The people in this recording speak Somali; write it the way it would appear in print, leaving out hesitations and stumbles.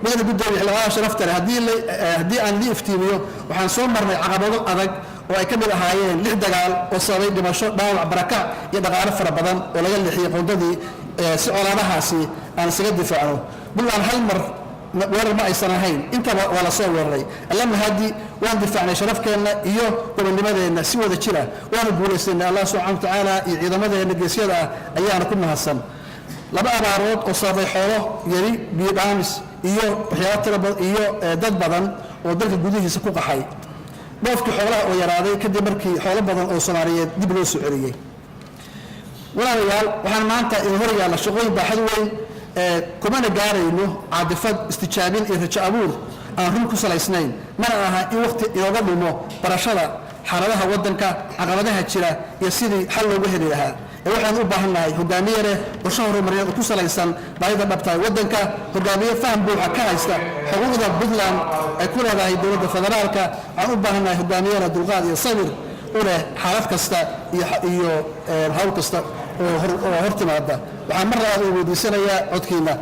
Mudane guddoomiye, xildhibaanada sharafta leh, haddii aan lii iftiimiyo, waxaan soo marnay caqabado adag oo ay ka mid ahaayeen lix dagaal oo sababay dhimasho, dhaawac, barakac iyo dhaqaalo fara badan oo laga leexiyey qoondadii si colaadahaasi aan isaga difaacno. Puntland hal mar weerar ma aysan ahayn, intaba waa la soo weeraray. Alla mahadi, waan difaacnay sharafkeenna iyo gobonnimadeenna si wada jira, waana guulaysanay. Allah subxana wa tacaala iyo ciidamadeenna geesyada ah ayaana ku mahadsan. Laba abaarood oo sababay xoolo yari, biyo dhaamis iyo waxyaabo tiro badan iyo dad badan oo dalka gudihiisa ku qaxay, dhoofkii xoolaha oo yaraaday kadib markii xoolo badan oo Soomaaliyeed dib loo soo celiyey. Walaalayaal, waxaan maanta idin hor yaalla shaqooyin baaxad weyn, kumana gaarayno caadifad, istijaabin iyo rajo abuur aan run ku salaysnayn. Mana aha in waqti inooga dhumo barashada xaaladaha waddanka, caqabadaha jira iyo sidii xal loogu heli lahaa, ee waxaan u baahan nahay hogaamiye leh qorshe horumarineed oo ku salaysan baahida dhabtahay waddanka, hogaamiye faham buuxa ka haysta xuquuqda Puntland ay ku leedahay dowladda federaalka. Waxaan u baahan nahay hogaamiye leh dulqaad iyo sabir u leh xaalad kasta iyo hawl kasta oo hor timaada. Waxaan mar labaad u weydiisanayaa codkiina.